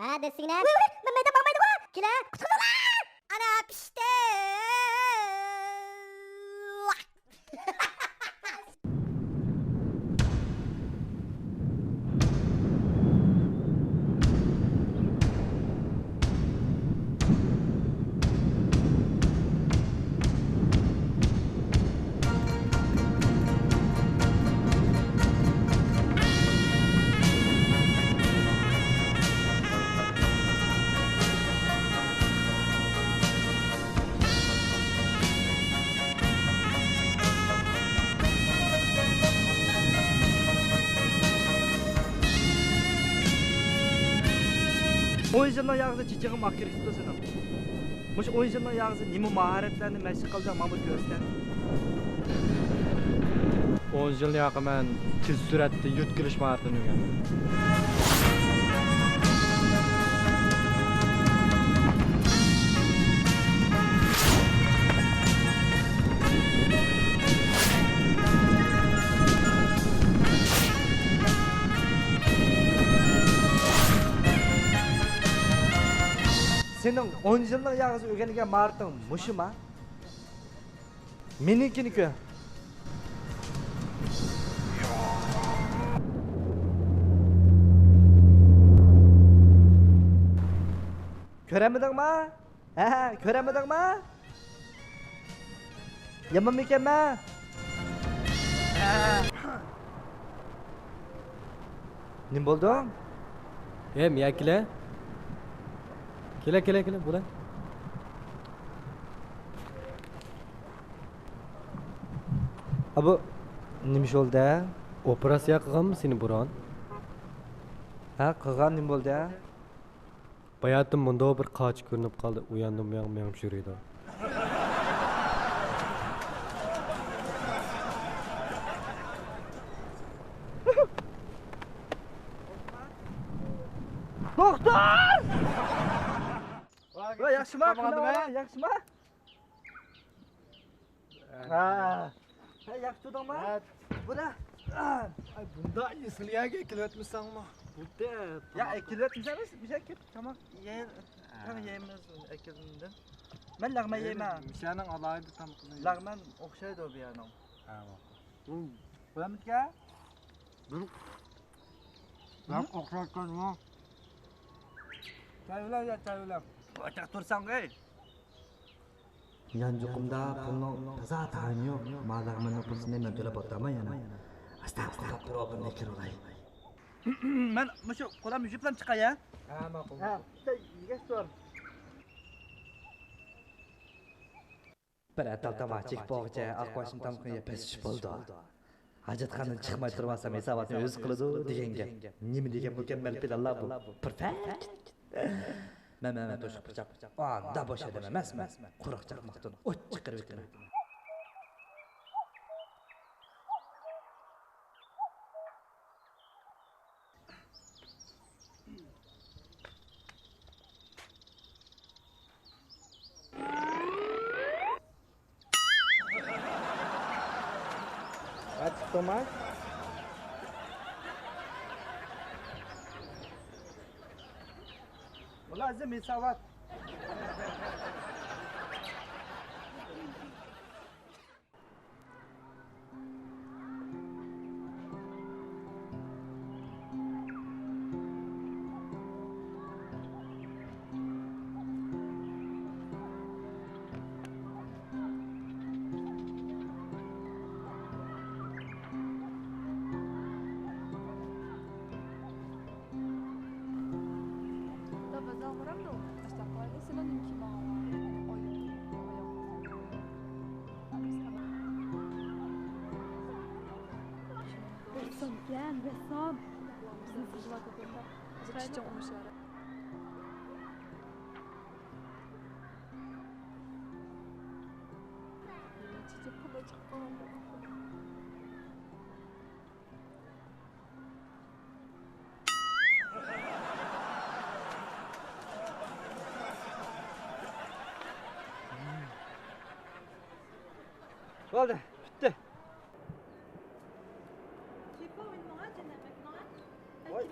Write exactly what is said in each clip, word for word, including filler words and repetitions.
ھە، دەسسىگىنە. ۋۇي، ۋۇي، مەن مەيدە ماڭمايدىغۇ. كېلە، قۇتقۇزۇڭلار. ئانا پىشتى. ئون يىلنىڭ ياغىسى چېچىڭىم ئاق كىرىشىپتۇ سېنىڭ. مۇشۇ ئون يىلنىڭ ياغىسى نېمە ماھارەتلەرنى مەشىق قىلدىڭ، ماڭا بىر كۆرسىتە. ئون يىلنىڭ ياغى مەن تېز سۈرئەتتە يۆتكىلىش ماھارىتىنى ئۆگەندىم. سېنىڭ ئون يىلنىڭ ياغىسى ئۆگەنگەن ماھارىتىڭ مۇشۇما؟ مېنىڭكىنى كۆر. كۆرەلمىدىڭما؟ ھە، كۆرەلمىدىڭما؟ يامانمىكەنمەن؟ نېمە بولدۇڭ؟ ھەي، مىيا كېلە. كېلە، كېلە، كېلە، بولە. ئا، بۇ نېمە ئىش بولدى؟ ئوپېراتسىيە قىلغانمۇ سېنى بۇرۇن؟ ھە، قىلغان. نېمە بولدى؟ باياتىن مۇنداق بىر قاچا كۆرۈنۈپ قالدى، ئۇياندىمۇ مېڭىپ يۈرىدۇ. توختاڭ! ۋاي، ياخشىما؟ ياخشىما؟ ھە. ھە، ياخشى تۇردۇڭما؟ ھە. بۇدا. ئاي، بۇنداق ئېسىل يەرگە ئەكېلىۋەتمىسەڭمۇ بولدى. يا، ئەكېلىۋەتمىسەڭمىز، بىز كېلىپ تاماق يەي-، ھە. تاماق يەيمىز ئەكېلدىن. مەن لەغمەن يەيمەن. مىشەنىڭ ئالاھىدە تامىقىنى. لەغمەن ئوخشايدۇ بۇ يەرنىڭ. ھە، ماقۇل. بۇ يەرمىكەن؟ بىر، بىر ئوخشايدىكەنمۇ؟ چاي بىلەن يە، چاي بىلەن. ئوچاق تۇرساڭ، ئەي. يانچۇقۇمدا پۇلنىڭ تازا تايىنى يوق. ما لەغمەننىڭ پۇلىنى مەن تۆلەپ ئولتۇرماي يەنە. ئاستاغپۇرۇللا، بىر ئوبۇرنى كىرىۋالاي. مەن مۇشۇ قولام يۇيۇپ بىلەن چىقاي، ھە؟ ھە، ماقۇل. ھە، ماقۇل. بىر ئەتال تاماق چېكىپ بولغۇچە ئاقباشنىڭ تامىقىنى يەپ پەس چۈشۈپ بولىدۇ. ھاجەتخانىدىن چىقماي تۇرۇۋالسام، ھېساباتنى ئۆزى قىلىدۇ دېگەن گەپ. نېمە دېگەن مۇكەممەل پىلانلار بۇ؟ پېرفېكت! مەن، مەن، مەن توشۇپ پىچاق. ئاندا بوش ئادەم ئەمەسمەن. قۇرۇق چاقماقتىن ئوت چىقىرىۋېتىمەن. ۋە چىقتىڭما؟ مۇلازىم ھېسابات. رەسسامكەن، رەسسام. بىزنى سىزىۋاتىدۇ. چېچىڭ ئوڭشار. چېچىپ قالدى، چىقىپ قالدى. بولدى، پۈتتى. ۋاي،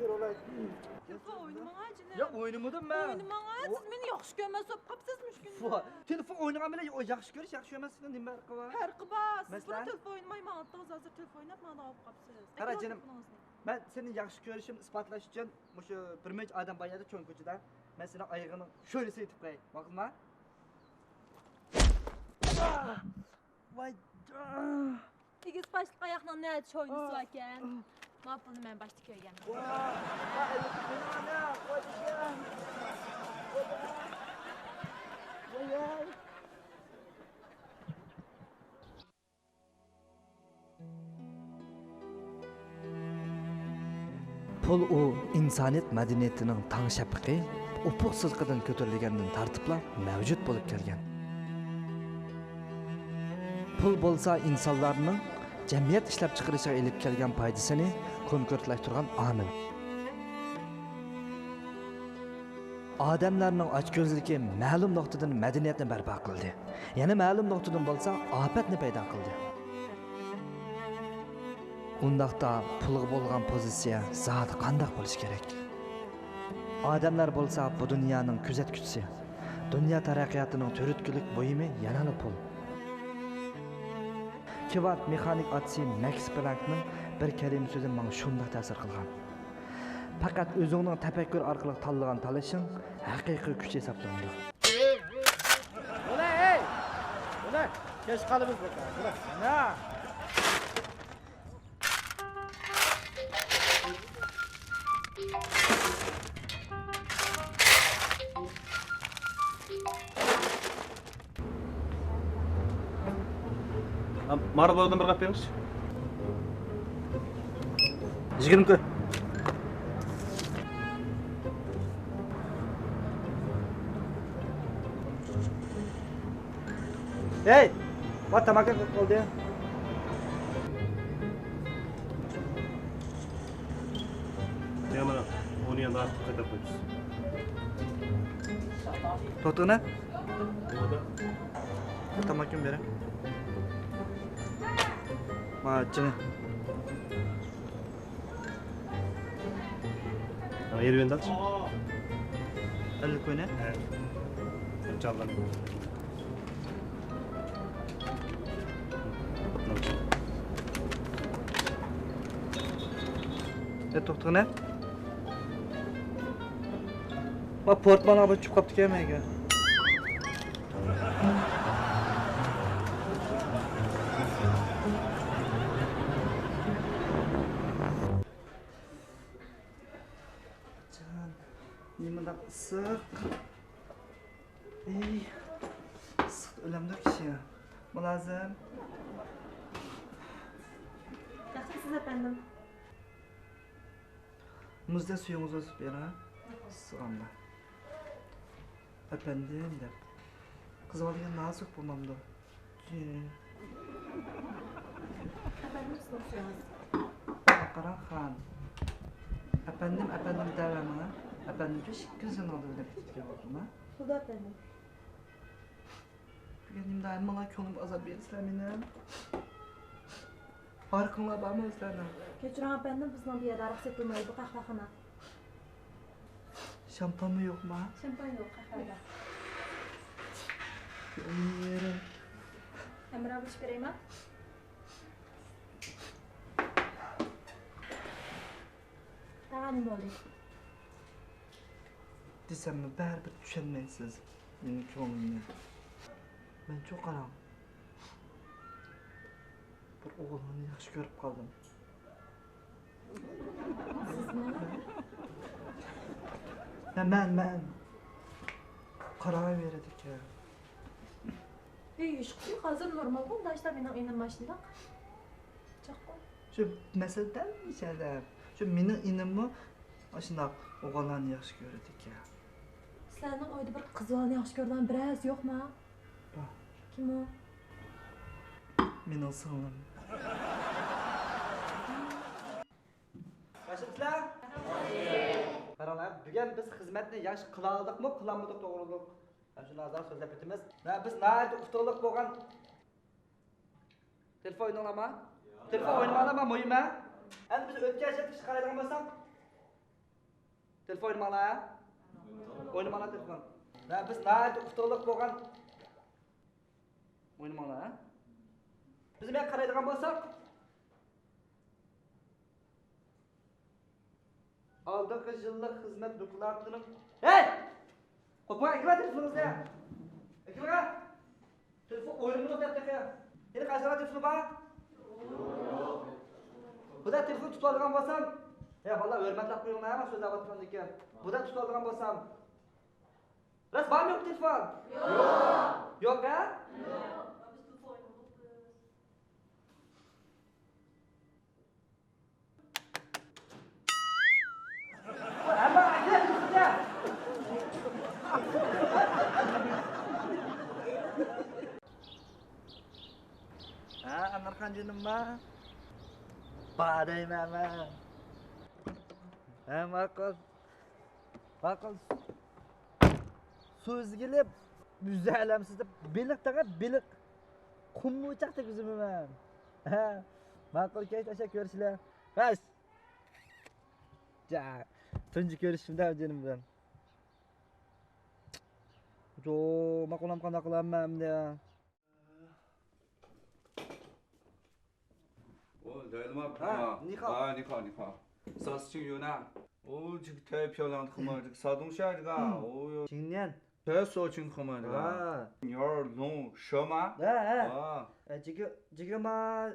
تېلېفون ئوينىماڭا، جېنىم. ياق، ئوينىمىدىم مەن. ئوينىماڭا، سىز مېنى ياخشى كۆرمەس بولۇپ قاپسىزمۇ شۇ كۈندە؟ تېلېفون ئوينىغان بىلەن ياخشى كۆرۈش، ياخشى كۆرمەسلىكنىڭ نېمە پەرقى بار؟ پەرقى بار. سىز بۇرۇن تېلېفون ئوينىماي ماڭاتتىڭىز، ھازىر تېلېفون ئويناپ ماڭىدىغان بولۇپ قاپسىز. قارا، جېنىم، مەن سېنى ياخشى كۆرۈشۈمنى ئىسپاتلاش ئۈچۈن مۇشۇ بىر مۇنچە ئادەم بار يەردە چوڭ كوچىدا مەن سېنىڭ ئايىغىنىڭ شۆلىسىنى ئېتىپ قوياي، ماقۇلما؟ ۋاي. ئېگىز باشلىق ئاياقنىڭ نەدە شوينىسى باركەن؟ ما پۇلنى مەن باشتا كۆرگەن. پۇل ئۇ ئىنسانىيەت مەدەنىيىتىنىڭ تاڭ شەپىقى، ئۇپۇق سىزىقىدىن كۆتۈرۈلگەندىن تارتىپلا مەۋجۇت بولۇپ كەلگەن. پۇل بولسا ئىنسانلارنىڭ جەمئىيەت ئىشلەپچىقىرىشىغا ئېلىپ كەلگەن پايدىسىنى كونكرېتلاشتۇرغان ئامىل. ئادەملەرنىڭ ئاچكۆزلۈكى مەلۇم نۇقتىدىن مەدەنىيەتنى بەرپا قىلدى، يەنە مەلۇم نۇقتىدىن بولسا ئاپەتنى پەيدا قىلدى. ئۇنداقتا پۇلغا بولغان پوزىتسىيە زادى قانداق بولۇشى كېرەك؟ ئادەملەر بولسا بۇ دۇنيانىڭ كۆزەتكۈچىسى، دۇنيا تەرەققىياتىنىڭ تۈرتكىلىك بۇيۇمى يەنىلا پۇل. كۋانت مېخانىك ئاتىسى مەكس پلانكنىڭ بىر كەلىمە سۆزى ماڭا شۇنداق تەسىر قىلغان: پەقەت ئۆزۈڭنىڭ تەپەككۇر ئارقىلىق تاللىغان تاللىشىڭ ھەقىقىي كۈچ ھېسابلىنىدۇ. بولە، ھەي! بولە، كەچ قالىمىز بۇ. بولە. نا. مارىلبوردىن بىر قاپ بېرىڭىز. يىگىرمە كۆ. ھەي، ما تاماكا قىلىپ قالدى. يا مانا، ئۇنى يەنە ئارتۇق قايتۇرۇپ قويىمىز. توختىغىنە. تاماكىنى بېرىڭ. ما، جېنى. ئەللىك كوينە؟ ھە. ئە، توختىغىنە. ما، پورتمانغا بىر چۈشۈپ قاپتىكەن مەيگە. جان، نېمانداق ئىسسىق. ئەي، ئىسسىقتا ئۆلەمدۇ كىشى. مۇلازىم. ياخشىمۇسىز، ئەپەندىم؟ مۇزدەك سۈيىڭىزنى ئۇزىتىپ بېرىڭ، ھە؟ ئىسسىغاندا. ئەپەندىم دەپ. قىزىۋالغان نازۇك بولمامدۇ؟ ئەپەندىم، سىزنىڭ سۈيىڭىز. قاراڭ خان. ئەپەندىم، ئەپەندىم دەۋەرمەڭ، ھە؟ ئەپەندىم شۇ ئىككى يۈز يىلنىڭ ئالدىدا بىلەن كېتىپ كەلدىم، ھە؟ بولدى، ئەپەندىم. بۈگۈن نېمە دائىم ماڭا كۆڭلۈم ئازاب بېرىسىلەر مېنىڭ. ھارىقىڭلار بارمۇ ئۆزلەرنىڭ؟ كەچۈرۈڭ ئەپەندىم، بىزنىڭ بۇ يەردە ھاراق سېتىلمايدۇ، بۇ قەھۋەخانا. شامپانمۇ يوقما؟ شامپان يوق قەھۋەدە. يېرىم. ھەمراھ بولۇش بېرەيما؟ تاغا نېمە بولدى؟ دېسەممۇ بەرىبىر چۈشەنمەيسىز مېنىڭ كۆڭلۈمنى. مەنچۇ قاراڭ. بىر ئوغۇلنى ياخشى كۆرۈپ قالدىم. سىزمۇ؟ ھە، مەن، مەن. قاراۋېرىدىكەن. ئەي، ئىشقىلىپ ھازىر نورمالغۇ، مۇنداق ئىشلار مېنىڭ ئىنىم ماشۇنداق. چاققۇ. شۇ مەسىلە دەل مۇشۇ يەردە. شۇ مېنىڭ ئىنىممۇ ئاشۇنداق ئوغۇللارنى ياخشى كۆرىدىكەن. سىلەرنىڭ ئۆيدە بىر قىز بالىنى ياخشى كۆرىدىغان بىرەرسى يوقما؟ بار. كىم ئۇ؟ مېنىڭ سىڭلىم. ياخشىمۇسىلەر؟ قاراڭلار، بۈگۈن بىز خىزمەتنى ياخشى قىلالدۇقمۇ، قىلالمىدۇق توغرۇلۇق. مانا شۇنى ھازىر سۆزلەپ ئۆتىمىز. مانا بىز ناھايىتى ئۇتۇقلۇق بولغان. تېلېفون ئوينىڭلارما؟ تېلېفون ئوينىماڭلارما، مۇھىم ھە؟ ئەمدى بىز ئۆتكەن ئىشلارنى ئىشقا قارايدىغان بولساق. تېلېفون ئوينىماڭلار، ھە؟ ئوينىماڭلار تېلېفون. ھە، بىز ناھايىتى ئۇتۇقلۇق بولغان. ئوينىماڭلار، ھە؟ بىز مەن قارايدىغان بولساق، ئالدىنقى يىللىق خىزمەت دوكلاتلىرىنىڭ، ھەي! قوپۇڭ، ئەكىلىڭ تېلېفونىڭىزنى! ئەكىلىڭ! تېلېفون ئوينىمىدۇق دەپ تېخى. ھېلى قايسىلار تېلېفونى بار؟ بۇدا تېلېفون تۇتۇۋالغان بولسام، ھە، بالىلار، ھۆرمەتلەپ قويۇڭلار، مەن سۆزلەۋاتقاندىكىن. بۇدا تۇتۇۋالغان بولسام. راست بارمۇ يوق تېلېفون؟ يوق. يوق، ھە؟ يوق. ھە، ئەمىرخان جېنىم بار. بار دەيمەن مەن. ھە، ماقۇل. ماقۇل. سۇ ئۈزگىلى، ئۈزە ئالامسىز دەپ، بېلىق دەڭە، بېلىق. قۇمنى ئوچاق دەپ ئۈزىمەن. ھە. ماقۇل، كەچ ئاشا كۆرۈشىلى. بەس. جا. تۇنجى كۆرۈشۈمدە جېنىم بىلەن. جو، ماقۇلام قانداق قىلامەن ئەمدى؟ 哦，来了吗？啊，你好。啊，你好，你好。啥事情有呢？哦，这个太漂亮了，这个啥东西啊？这个，哦哟，今年。太少情况嘛，这个。啊。女儿弄什么？哎，哎。啊。哎，这个，这个嘛，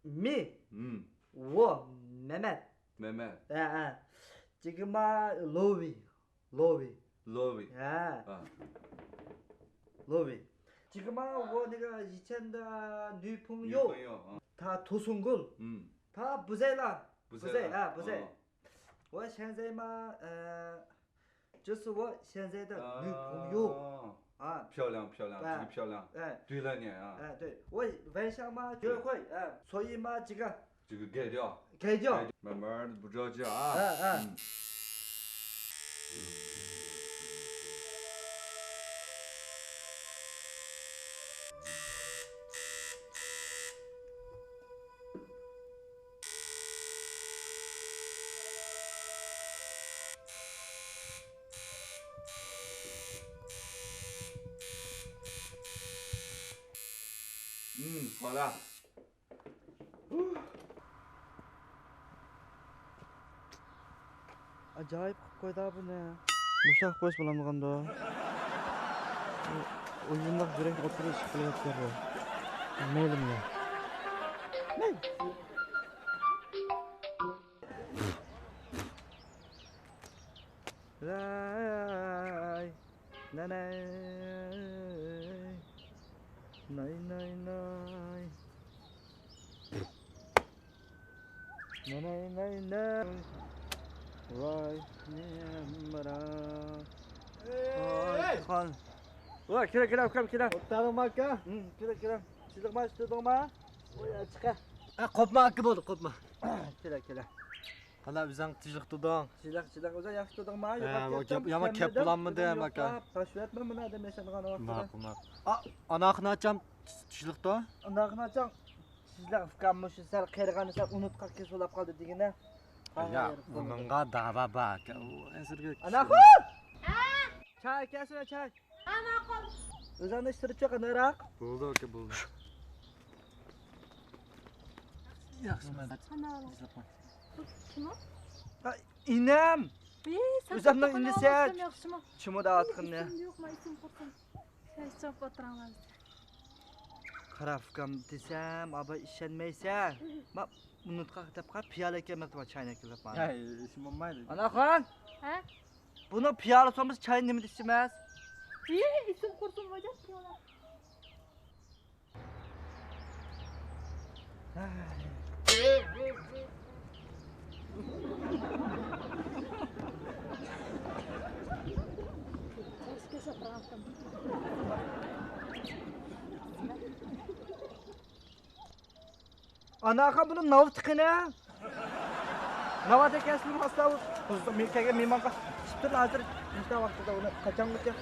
米。嗯。我，妹妹。妹妹。哎，哎，这个嘛，罗威。 罗威。罗威。哎。啊。罗威。这个嘛，我那个以前的女朋友，女朋友，啊。她土生哥，嗯。她不在了，不在了，不在，哎，不在。啊。我现在嘛，呃，这是我现在的女朋友。啊。啊。漂亮，漂亮，哎。这个漂亮。哎。对了呢，啊。哎，对，我晚上嘛，约会，哎，所以嘛，这个 这个改掉。改掉。改掉，慢慢的，不着急啊。嗯，嗯。嗯。 嗯，好了。 ئاجايىپ قىلىپ قويدى بۇنى. مۇشۇنداق قىلىپ قويسا بولامدىغاندۇ؟ ئويۇنداق يۈرەكنى ئوتتۇرىغا چىقىپ قېلىۋاتىدۇ بۇ. مەيلىمگە. ۋاي، ناناي، ناي، ناي، ناي. ناناي، ناي، ناي. ۋاي، نېمە. ۋاي، خان. ۋاي، كېلە، كېلە، ئۇكام، كېلە. ئولتۇرۇڭ، ئاكا. ھىم، كېلە، كېلە. چىدىقما، چىدىقما. ۋاي، چىقە. ئە، قوپما، ئاكا، بولدى، قوپما. كېلە، كېلە. قانداق، ئۆزۈڭ تىنچلىق تۇردۇڭ؟ تىنچلىق، تىنچلىق، ئۆزۈڭ ياخشى تۇردۇڭما؟ ھە، يوقاپ كەتتىم، يامان كەپ بولامدۇ دېمەم، ئاكا. تاشلىۋەتمە مۇنى ئادەم ياشانغان ۋاقتىدا. ماقۇل، ماقۇل. ئا، ئانا ئاخۇن ئاچام تىنچلىقتا؟ ئانا ئاخۇن ئاچام تىنچلىق، ئۇكام، مۇشۇ سەل قېرىغاندا سەل ئۇنۇتقاق كېسىل بولاپ قالدى دېگىنە. يا، ئۇنىڭغا داۋا بار، ئاكا. ئۇ ئەنسىرگە. ئانا ئاخۇن! ھە؟ چاي كەلسىنە، چاي. ھە، ماقۇل. ئۆزۈڭنى ئىشتىرىپ چىق، قانداقراق؟ بولدى، ئاكا، بولدى. ياخشىمۇ؟ قانداق ئەھۋال؟ بۇ كىم ئۇ؟ ئا، ئىنىم. ئى، سەن ئۆزۈمنىڭ توختىغان ئىنىسى. ئاۋازلىرىم ياخشىمۇ؟ كىمۇ دەۋاتقىنى؟ ئىسىم يوقما، ئىسىم قۇرسۇن. چاي ئىچىپ ئولتۇراڭلار. قارا ئۇكام دېسەم، ئابا ئىشەنمەيسەن. ما، ئۇنۇتقاق دەپ قاراپ، پىيالە ئەكەلمەپتىمەن، چاينى ئەكېلىپ مانا. ھەي، ئىشىم بولمايدۇ. ئاناخان! ھە؟ بۇنىڭ پىيالىسى بولمىسا، چاينى نېمە دېيىشىمىز؟ ئى، ئىسىم قۇرسۇن، ۋاجاپ پىيالە. ئاناخان، بۇنىڭ ناۋىتى قېنى؟ ناۋات ئەكەلسىمۇ ئاستا، بۇ مېنىڭ كەلگەن مېھمانغا چىقىپتۇ ھازىر. مۇشۇنداق ۋاقتىدا ئۇنى قاچانغىچە؟